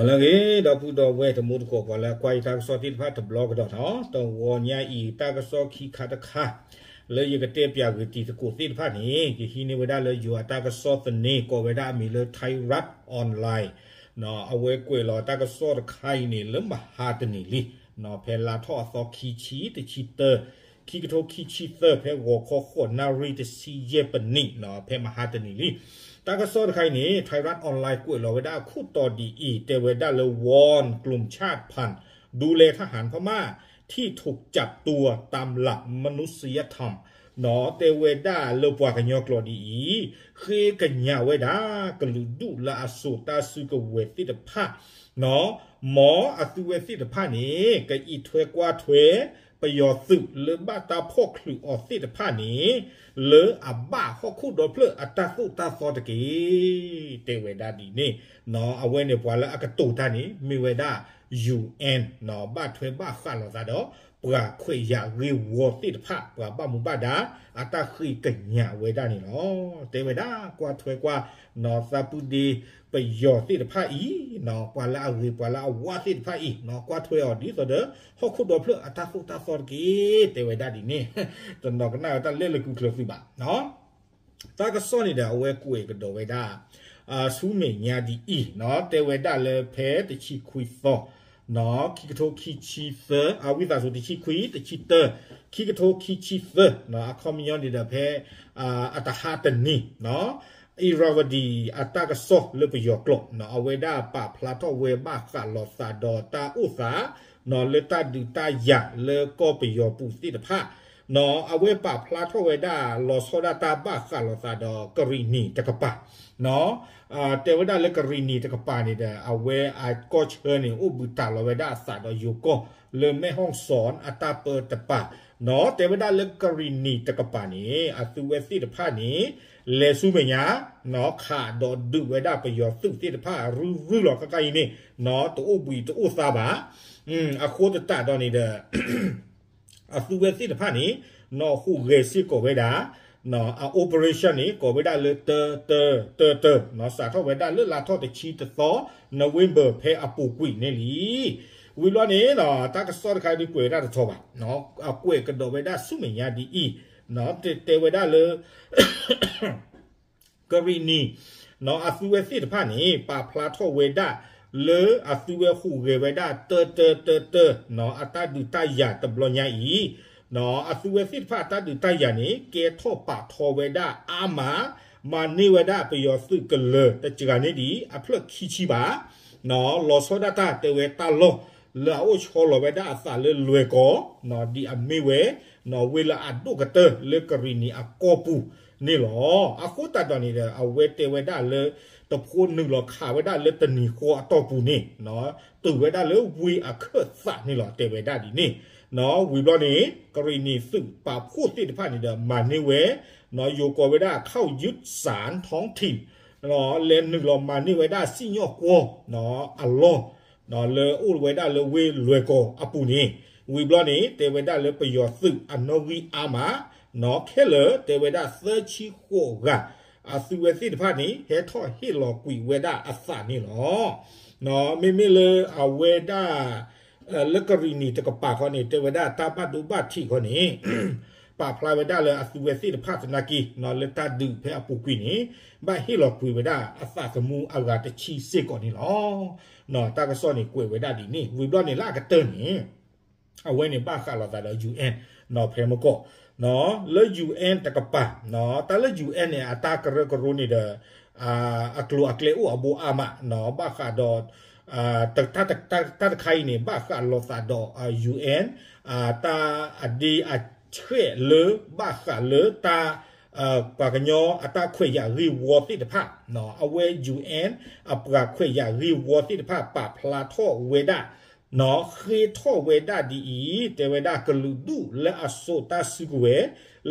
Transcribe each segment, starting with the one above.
လၢအဂ့ၤ ဒီပုၢ်ဒီဝဲၢ်တံၤသကိး ပှၤလၢအကွၢ်ယတၢ်ကစီၣ်သ့ၣ်တဖၣ်တဘျီကဒီးနီၤ, တဂီၤညါအံၤ တၢ်ကစီၣ်ခံခါတခါ လၢယကတဲပၠးဂ့ၤတံၤသကိးသ့ၣ်တဖၣ်န့ၣ် ယဟံးန့ၢ်ဝဲဒၣ်လၢယွၤအတၢ်ကစီၣ်သန့ ကိးဝဲဒၣ်အမံၤလၢ Thai Rat Online အဝဲကွဲးလီၤတၢ်ကစီၣ်တခါအံၤန့ၣ် လၢမဟါတနံၤလံ ဖဲလါထီၣ်အသီခံဆံ တဆံတၢ ခံကထိခံဆံသၢ ဖဲဂီၤခီဃိးနၣ်ရံၣ်တဆံယဲၢ်ပနံး ဖဲမဟါတနံၤလံ. တၢ်ကစီၣ်တခါအံၤန့ၣ် Thai Rat Online ကွဲးလီၤဝဲဒၣ်အခိၣ်တီဒ်အံၤ တဲဝဲဒၣ်လၢ วอนกลุ่มชาติพันธุ์ ดูแลทหารพม่าที่ถูกจับตัวตามหลักมนุษยธรรม တဲဝဲဒၣ်လၢပှၤကညီကျိာ်ဒ်အံၤ ဃ့ကညးဝဲဒၣ် ကလုာ်ဒူၣ်လၢအစိာ်တၢ်စုကဝဲၤသ့ၣ်တဖၣ် မ်အသုဝဲသ့ၣ်တဖၣ်န့ၣ် ကအံးထွဲကွၢ်ထွဲ ပယီၤသုးလၢဘၣ်တၢ်ဖီၣ်ချုးအီၤသ့ၣ်တဖၣ်န့ၣ် လၢအဘၣ်ဟီၣ်ခိၣ်ဒီဖျၢၣ်အတၢ်သိၣ်တၢ်သီတက့ၢ် တဲဝဲဒၣ်ဒ်န့ၣ်. အဝဲန့ၣ်ပှၤလၢအကတိၤတၢ်န့ၣ် မ့ၢ်ဝဲဒၣ် ယူႇအၣ် ဘၣ်ထွဲဘၣ်ဃးလိာ်သးဒီး ပှၤခွဲးယာ်ဂ့ၢ်ဝီသ့ၣ်တဖၣ် ပှၤဘၣ်မူဘၣ်ဒါ အတၢ်ဃ့ကညးဝဲဒၣ်န့ၣ်လီၤ. တဲဝဲဒၣ် ကွၢ်ထွဲကွၢ် သးပုၢ်ဒ့ပယီၤသ့ၣ်တဖၣ်အံၤ ပှၤလၢအဂ့ၤပှၤလၢအဝါသ့ၣ်တဖၣ်အံၤ ကွၢ်ထွဲအီၤဒ်သိးဒီး ဟီၣ်ခိၣ်ဒီဖျၢၣ်အတၢ်သိၣ်တၢ်သီတက့ၢ် တဲဝဲဒၣ်ဒ်န့ၣ်. တနီၤကနၣ်ဝဲတၢ်လဲၣ်လၢကုၢ်ချၢသုးဘၣ် တၢ်ကစီၣ်န့ၣ်ဒီး အဝဲကွဲးကဒီးဝဲဒၣ် ဆူမဲာ်ညါဒ်အံၤ တဲဝဲဒၣ်လၢဖဲတဆံခွံသီ ခံကထိခံဆံသၢ အဝံသးစူၤ တဆံခွံ တဆံတၢ ခံကထိခံဆံသၢ အခီပညီန့ၣ်ဒီးဖဲ အတဟါတနံၤ အံၤရၤဝဒံၤအတၢ်ကစီၣ်လၢပယီၤကျိာ် အဝဲဒၣ်ပာ်ဖျါထီၣ်ဝဲဘၣ်ဃးလိာ်သးဒီးတၢ်အိၣ်သး လၢတၢ်ဒုးတၢ်ယၤလၢကီၢ်ပယီၤပူၤသ့ၣ်တဖၣ် အဝဲပာ်ဖျါထီၣ်ဝဲဒၣ်လီၤဆီဒၣ်တၢ်ဘၣ်ဃးလိာ်သးဒီးကရံၣ်နံၤတကပၤ တဲဝဲဒၣ်လၢကရံၣ်နံၤတကပၤန့ၣ်ဒီး အဝဲအကီၢ်ဆၢန့ၣ် အိၣ်ဘှံးတၢ်လီၤဝဲဒၣ်အသးဒီးယိၤကီၢ် လၢမဲၢ်ဟီၣ်စီၣ်အတၢ်ပၢတပၤ တဲဝဲဒၣ်လၢကရံၣ်နံၤတကပၤန့ၣ် အသုဝဲသ့ၣ်တဖၣ်န့ၣ် လဲၤဆူမဲာ်ညါ ခးဒီးဒုးဝဲဒၣ်ပယီၤသုးသ့ၣ်တဖၣ် ရုၢ်ရုၢ်လီၤခါခါအံၤန့ၣ် တအိၣ်ဘှံးတအိၣ်သါဘၣ်. အဃိသတးဒီးန့ၣ်ဒီး အသုဝဲသ့ၣ်တဖၣ်န့ၣ် နီၢ်ဟူးဂဲၤစ့ၢ်ကီးဝဲဒၣ် အ operation န့ၣ် ကိးဝဲဒၣ်လၢတၢ တၢ တၢ တၢ စးထီၣ်ဝဲဒၣ်လၢလါထီၣ်တဆံတသီ November ဖဲအပူၤကွံာ်န့ၣ်လံ. ဝံၤဘျီန့ၣ် တၢ်ကစီၣ်တခါဒုးကွဲးဝဲဒၣ်တထီဘၣ် အကွဲးကဒီးဝဲဒၣ်ဆူမဲာ်ညါဒ်အံၤ တဲဝဲဒၣ်လၢ ကရံၣ်နံၤ အသုဝဲသ့ၣ်တဖၣ်န့ၣ် ပာ်ဖျါထီၣ်ဝဲဒၣ် လၢအသုဝဲဟူးဂဲၤဝဲဒၣ် တၢ တၢ တၢ တၢ အတၢ်ဒုးတၢ်ယၤတဘျီညါအံၤ အသုဝဲသ့ၣ်တဖၣ်အတၢ်ဒုးတၢ်ယၤန့ၣ် ကဲထီၣ်ပာ်ထီဝဲဒၣ်အါမး မၤန့ၢ်ဝဲဒၣ်ပယီၤသုးကလၢၤတစှၤန့ၢ်ဒံး အဖျၢၣ်ခံဆံဘၣ် လီၤဆီဒၣ်တၢ်တဲဝဲတၢ်လီၢ် လၢအအိၣ်ဆီလီၤဝဲဒၣ်အသးလၢလွဲၢ်ကီၢ် ဒ်အမ့ၢ်ဝဲ ဝ့ၢ်လၢအဒိၣ်ကတၢၢ်လၢကရံၣ်နံၤအကီၢ်ပူၤန့ၣ်လီၤ. အဃိသတးဒီးန့ၣ်ဒီး အဝဲတဲဝဲဒၣ်လၢ တဖိနုာ်လီၤခးဝဲဒၣ်လၢတနံၤဃီအတီၢ်ပူၤန့ၣ် တုၤဝဲဒၣ်လၢဝ့ၢ်အခၢၣ်သးန့ၣ်လီၤ တဲဝဲဒၣ်ဒ်န့ၣ်. ဝံၤဘျီန့ၣ် ကရံၣ်နံၤသုးပာ်ဖှိၣ်သ့ၣ်တဖၣ်န့ၣ်ဒီး မၤန့ၢ်ဝဲ ယိၤကိးဝဲဒၣ် ခီၣ်ယူၣ်စၣ်ထီၣ်ထံး လဲၤနုာ်လီၤမၤန့ၢ်ဝဲဒၣ်စံၣ်ညီၣ်ကွီၢ်အလီၢ် လၢအိၣ်ဝဲဒၣ်လၢဝ့ၢ်လွဲၢ်ကီၢ်အပူၤန့ၣ် ဝံၤဘျီန့ၣ် တဲဝဲဒၣ်လၢပယီၤသုးအနီၣ်ဂံၢ်အါမး ခဲလၢာ်တဲဝဲဒၣ်သၢဆံဃိးဂၤ အသုဝဲသ့ၣ်တဖၣ်န့ၣ် ဟဲထီၣ်ဟ့ၣ်လီၤကွံာ်ဝဲဒၣ်အသးန့ၣ်လီၤ. မ့မ့ၢ်လၢအဝဲဒၣ် လၢကရံၣ်နံၤတကပၤဃီန့ၣ် တဲဝဲဒၣ်တၢ်ဘၣ်ဒိဘၣ်ထံးဃီန့ၣ် ပာ်ဖျါဝဲဒၣ်လၢအသုဝဲသ့ၣ်တဖၣ်သနာ်က့ လၢတၢ်ဒုးဖဲအပူၤကွံာ်န့ၣ် ဘၣ်ဟ့ၣ်လီၤကွံာ်ဝဲဒၣ်အသးသမူအဂၤတဆံစ့ၢ်ကီးန့ၣ်လီၤ. တၢ်ကစီၣ်န့ၣ်ကွဲးဝဲဒၣ်ဒ်န့ၣ် ဝံၤဘျီန့ၣ်လၢအကတၢၢ်န့ၣ် အဝဲန့ၣ်ဘၣ်ဃးလိာ်သးဒီး ယူၣ်အၣ် ဖဲမကီၢ် လၢ ယူၣ်အၣ် တကပၤ တၢ်လၢ ယူၣ်အၣ် န့ၣ် အတၢ်ကရၢကရိန့ၣ်ဒီး အကျိၤအကျဲအိၣ်အဘိအါမး ဘၣ်ဃးဒီး တၢ်တခါအံၤန့ၣ် ဘၣ်ဃးလိာ်သးဒီး ယူၣ်အၣ် တၢ်အဒ့အဆဲးလၢဘၣ်ဃးလၢတၢ် ပှၤကညီအတၢ်ခွဲးယာ်ဂ့ၢ်ဝီသ့ၣ်တဖၣ် အဝဲ ယူၣ်အၣ် အပှၤခွဲးယာ်ဂ့ၢ်ဝီသ့ၣ်တဖၣ် ပာ်ဖျါထီၣ်ဝဲဒၣ် ဃ့ထီၣ်ဝဲဒၣ်ဒ်အံၤ တဲဝဲဒၣ်ကလုာ်ဒူၣ်လၢအစိာ်တၢ်စုကဝဲၤ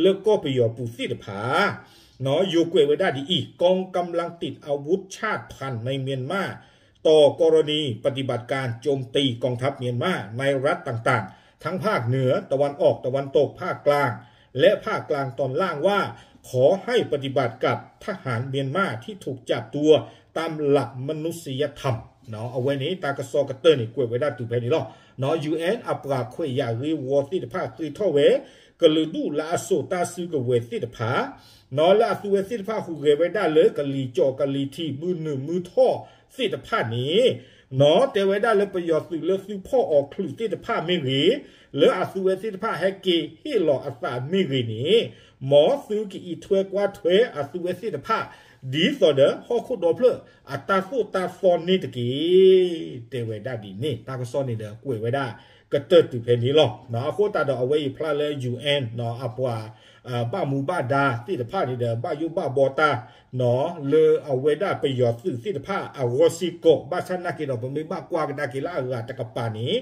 လၢကီၢ်ပယီၤပူၤသ့ၣ်တဖၣ် ယိၤကွဲးဝဲဒၣ်ဒ်အံၤ กองกำลังติดอาวุธชาติพันธุ์ในเมียนมา ต่อกรณีปฏิบัติการโจมตีกองทัพเมียนมาในรัฐต่างๆ ทั้งภาคเหนือ ตะวันออก ตะวันตก ภาคกลาง และภาคกลางตอนล่างว่า ขอให้ปฏิบัติกับทหารเมียนมาที่ถูกจับตัวตามหลักมนุษยธรรม အဝဲန့ၣ် တၢ်ကစီၣ်ကတၢၢ်န့ၣ် ကွဲးဝဲဒၣ်တုၤဖဲန့ၣ်လီၤ. ယူၣ်အဲၣ် အပှၤခွဲးယာ်ဂ့ၢ်ဝီသ့ၣ်တဖၣ် ဃ့ထီၣ်ဝဲ ကလုာ်ဒူၣ်လၢအစိာ်တၢ်စုကဝဲၤသ့ၣ်တဖၣ် လၢအသုဝဲသ့ၣ်တဖၣ်ဟူးဂဲၤဝဲဒၣ်လၢ ကလံၤကၠီၣ်ကလံၤထံး မုၢ်နုာ်မုၢ်ထီၣ်သ့ၣ်တဖၣ်န့ၣ် တဲဝဲဒၣ်လၢပယီၤသုးလၢသုဖီၣ်အီၤချုးသ့ၣ်တဖၣ်မ့ၢ်ဂ့ၤ, လၢအသုဝဲသ့ၣ်တဖၣ်ဟဲက့ၤဟ့ၣ်လီၤအသးမ့ၢ်ဂ့ၤန့ၣ်, မ်သုကအံးထွဲကွၢ်ထွဲအသုဝဲသ့ၣ်တဖၣ် ဒ်သိးဒီးဟီၣ်ခိၣ်ဒီဖျၢၣ်အတၢ်သိၣ်တၢ်သီန့ၣ်တက့ၢ်. တဲဝဲဒၣ်ဒ်န့ၣ် တၢ်ကစီၣ်န့ၣ်ဒီးကွဲးဝဲဒၣ်ကတၢၢ်တုၤဖဲန့ၣ်လီၤ. အဃိသတးဒီးအဝဲအံၤဖျါလၢ ယူၣ်အဲၣ် အပှၤ ဘၣ်မူဘၣ်ဒါသ့ၣ်တဖၣ်န့ၣ်ဒီး ဘၣ်ယိၣ်ဘၣ်ဘီတၢ် လၢအဝဲဒၣ်ပယီၤသုးသ့ၣ်တဖၣ်အဂီၢ်စ့ၢ်ကီး, ဘၣ်ဆၣ်နာ်က့ဒီး ပမ့ၢ်ဘၣ်ကွၢ်ကဒါက့ၤလၢအဂၤတကပၤန့ၣ်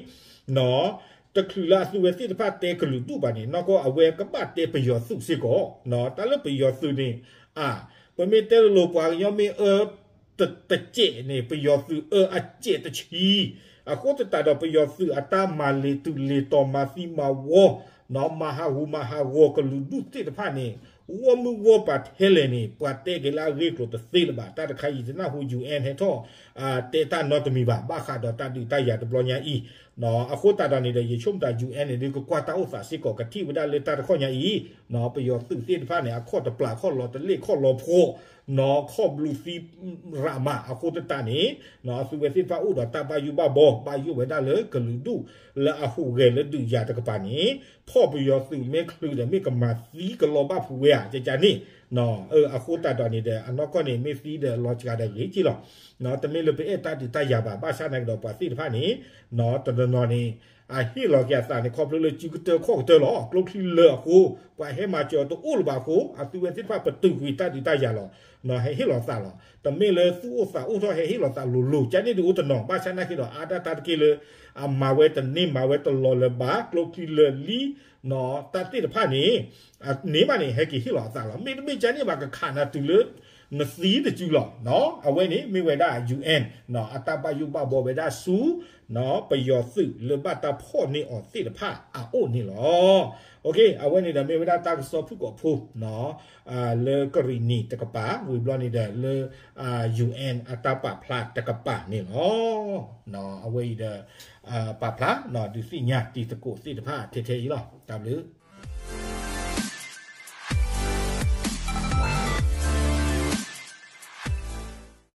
တချုးလၢအသုဝဲသ့ၣ်တဖၣ်တဲကလုာ်ဒူၣ်ဘၣ်န့ၣ် နီၢ်ကီၢ်အဝဲကဘၣ်တဲပယီၤသုးစ့ၢ်ကီး, တၢ်လၢပယီၤသုးန့ၣ် အါ ပမ့ၢ်တဲလိၤလိၤ ပှၤကညီမ့ၢ်အၢ တစဲးန့ၣ် ပယီၤသုးအၢအစဲးတဆံ, အဃိသတးဒီးပယီၤသုးအတၢ်မၤလ့ၤတုၤလ့ၤတီၤ မၤသံမၤဝီ မၤဟးဂူာ်မၤဟးဂီၤကလုာ်ဒူၣ်သ့ၣ်တဖၣ်န့ၣ် ဂီၢ်မုၢ်ဂီၢ်ပၤထဲလဲၣ်န့ၣ် ပှၤတဲက့ၤလၢအဂ့ၢ်ကျိၤတသ့လၢၤဘၣ်. တၢ်တခါအံၤ ယတနၢ်ဟူ ယူၣ်အဲၣ် ဟဲထီၣ် တဲတၢ်နီတမံၤဘၣ် ဘၣ်ဃးဒီးတၢ်ဒုးတၢ်ယၤတဘျီညါအံၤ, အဃိသတးဒီးန့ၣ်ဒီး ယဆိကမိၣ်တၢ် ယူၣ်အဲၣ် န့ၣ်ဒုး ကကွၢ်တၢ်အိၣ်သးစ့ၢ်ကီး ကထံၣ်ဝဲဒၣ်လၢတၢ်တခီညါအံၤ ပယီၤသုးသ့ၣ်တဖၣ်န့ၣ် အခီၣ်တပျၢ် ခီၣ်လီၤတလ့ၣ် ခီၣ်လီၤဖှီၣ် ခီၣ်ဘျူးသံရးမး အဃိသတးန့ၣ် အသုဝဲသ့ၣ်တဖၣ်အိၣ်ဒီးတၢ်ဘၣ်ယိၣ်ဘၣ်ဘီ ဘၣ်ယိၣ်ဝဲဒၣ်လၢကလုာ်ဒူၣ်လၢအဟူးဂဲၤလၢဒုးယၤတကပၤန့ၣ် ဖီၣ်ပယီၤသုးမ့ၢ်ချုးဒီး မ့ၢ်ကမၤသံကလီၤဘၣ်ဖုးဝဲဧါ ကကန့ၣ် အဃိသတးဒီးန့ၣ်ဒီး အနီၢ်ကီၢ်န့ၣ် မ့ၢ်သံဒီးလီၤစှၤဒီးဂ့ၤက့လီၤ. တမ့ၢ်လၢပအဲၣ်တၢ်ဒုးတၢ်ယၤဘၣ် ဘၣ်ဆၣ်နာ်က့ဒီးပှၤသ့ၣ်တဖၣ်န့ၣ် တနီၤနီၤန့ၣ် အဟ့ၣ်လီၤက့ၤအသးန့ၣ် ခီဖျိလၢစုကတၢၢ်ခီၣ်ကတၢၢ်လီၤ ကျိချံလၢာ်အဃိ ပှၤဟဲမၤစၢၤတအိၣ်လၢၤဘၣ်အဃိ အသုဝဲသ့ၣ်တဖၣ်ပတုာ်ကွံာ်တၢ်ဒုးတၢ်ယၤလီၤ. ဟဲဟ့ၣ်လီၤသးလီၤ. တမ့ၢ်လၢသူၣ်အိၣ်သးအိၣ်ထီၣ်ဟဲဟ့ၣ်လီၤသးလိၤလိၤ ကန့ၣ်ဒုးအိၣ်တနီၤ ဘၣ်ဆၣ်နာ်က့ဒီး အါတၢ်တၢ်တက့ၢ်လၢ အမၤဝဲတန့ၢ် မၤဝဲတလီၤလၢၤဘၣ် ကျိချံလၢာ်လံ တၢ်သ့ၣ်တဖၣ်န့ၣ် န့ၣ်မးန့ၣ် ဟဲက့ၤဟ့ၣ်လီၤအသးလီၤ. မ့တမ့ၢ်ကန့ၣ်ဘၣ် ကခးနၤတုၤလၢ နသံတစုလီၤ. အဝဲန့ၣ်မ့ၢ်ဝဲဒၣ် ယူၣ်အဲၣ် အတၢ်ဘၣ်ယိၣ်ဘၣ်ဘီဝဲဒၣ်ဆူ ပယီၤသုးလၢဘၣ်တၢ်ဖီၣ်န့ၢ်အီၤသ့ၣ်တဖၣ်အအိၣ်န့ၣ်လီၤ. အဝဲန့ၣ်ဒီးမ့ၢ်ဝဲဒၣ်တၢ်ကစီၣ်ဖုၣ်ကိာ်ဖိ လၢကရံၣ်နံၤတကပၤ ဝံၤဘျီန့ၣ်ဒီးလၢ ယူၣ်အဲၣ် အတၢ်ပာ်ဖျါတကပၤန့ၣ်လီၤ. အဝဲအံၤဒီး ပာ်ဖျါ ဒုးသ့ၣ်ညါတံၤသကိးသ့ၣ်တဖၣ်ထဲထဲအံၤလီၤ. တၢ်ဘျုး